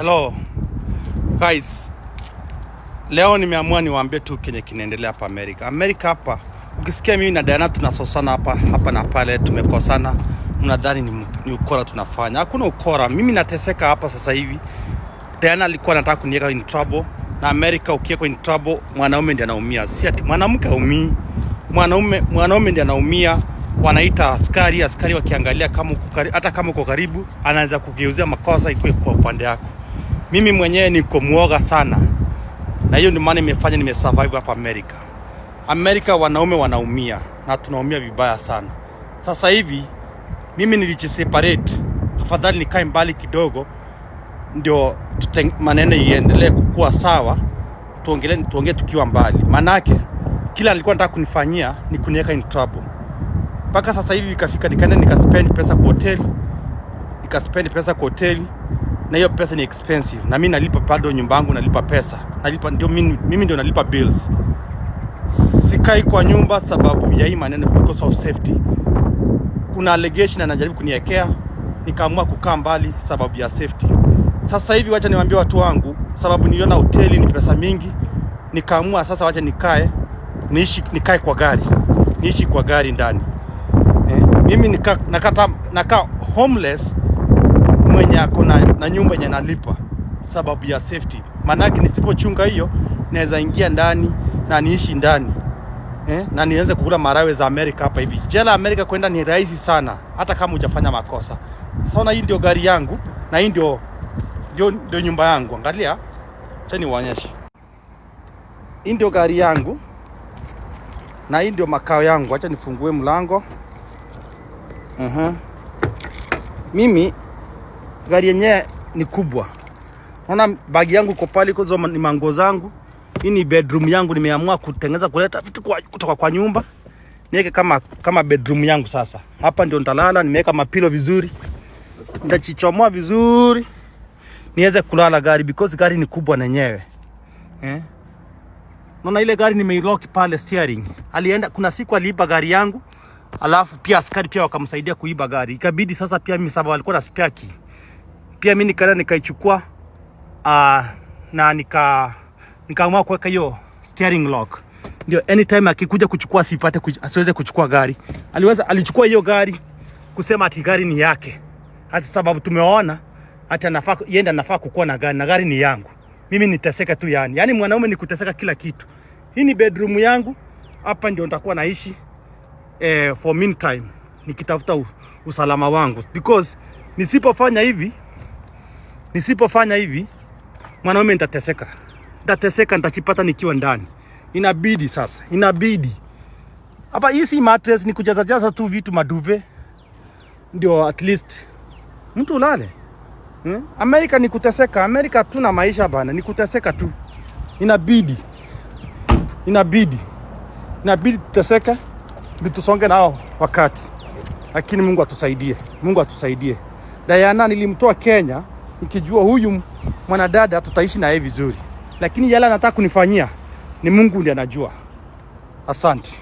Hello guys, leo nimeamua niwaambie tu kenye kinaendelea hapa Amerika. Amerika hapa, ukisikia mimi na Diana tunasosana hapa hapa na pale, tumekosana, mnadhani ni ukora tunafanya. Hakuna ukora, mimi nateseka hapa sasa hivi. Diana alikuwa anataka kuniweka in trouble, na Amerika ukiwekwa in trouble, mwanaume ndiye anaumia, si ati mwanamke haumii. Mwanaume ndiye anaumia. Wanaita askari, askari wakiangalia kama uko karibu, hata kama uko karibu, anaweza kugeuzia makosa ikuwe kwa upande yako. Mimi mwenyewe niko muoga sana, na hiyo ndio maana imefanya nimesurvive hapa Amerika. Amerika wanaume wanaumia na tunaumia vibaya sana. Sasa hivi mimi nilijiseparate, afadhali nikae mbali kidogo ndio maneno iendelee kukua sawa, tuongee tukiwa mbali. Manake kila alikuwa anataka kunifanyia ni kuniweka in trouble. Mpaka sasa hivi ikafika nikaenda nikaspend pesa kwa hoteli, nikaspend pesa kwa hoteli, na hiyo pesa ni expensive, na mimi nalipa bado nyumba yangu, nalipa pesa, nalipa ndio mimi ndio nalipa bills. Sikai kwa nyumba sababu ya hii maneno, because of safety. Kuna allegation anajaribu kuniwekea, nikaamua kukaa mbali sababu ya safety. Sasa hivi wacha niwaambie watu wangu, sababu niliona hoteli ni pesa mingi, nikaamua sasa wacha nikae niishi, nikae kwa gari, niishi kwa gari ndani. Mimi nakaa homeless mwenye ako na nyumba yenye nalipa sababu ya safety. Maanake nisipochunga hiyo naweza ingia ndani na niishi ndani, na nianze kukula marawe za Amerika hapa hivi. Jela Amerika kwenda ni rahisi sana, hata kama hujafanya makosa. Sasa hii ndio gari yangu na hii ndio nyumba yangu. Angalia, acha niwaonyeshe. Hii ndio gari yangu na hii ndio makao yangu. Acha nifungue mlango. Mimi gari yenyewe ni kubwa. Naona bagi yangu iko pale, hizo ni manguo zangu. Hii ni bedroom yangu, nimeamua kutengeneza kuleta vitu kutoka kwa nyumba niweke kama bedroom yangu. Sasa hapa ndio nitalala, nimeweka mapillow vizuri, nitachichomoa vizuri niweze kulala gari because gari ni kubwa nenyewe, eh. Naona ile gari nimeilock pale steering. Alienda, kuna siku aliiba gari yangu, alafu pia askari pia wakamsaidia kuiba gari. Ikabidi sasa pia mimi sababu alikuwa na spare key. Pia mimi nikaenda nikaichukua na nikaamua kuweka hiyo steering lock. Ndio anytime akikuja kuchukua asiweze kuchukua gari. Alichukua hiyo gari kusema ati gari ni yake. Hata sababu tumeona hata anafaa yeye ndiye anafaa kukuwa na gari na gari ni yangu. Mimi niteseka tu yani. Yaani mwanaume ni kuteseka kila kitu. Hii ni bedroom yangu. Hapa ndio nitakuwa naishi for meantime nikitafuta usalama wangu because nisipofanya hivi mwanaume nitateseka. Nitateseka, nitajipata nikiwa ndani. Inabidi sasa, inabidi. Hapa hii si mattress, ni kujaza jaza tu vitu maduvet ndio at least mtu ulale. Amerika ni kuteseka. Amerika tuna maisha bana, ni kuteseka tu. Inabidi. Inabidi. Inabidi tuteseke ndio tusonge nao wakati. Lakini Mungu atusaidie. Mungu atusaidie. Diana nilimtoa Kenya nikijua huyu mwanadada tutaishi na yeye vizuri. Lakini yale anataka kunifanyia ni Mungu ndiye anajua. Asante.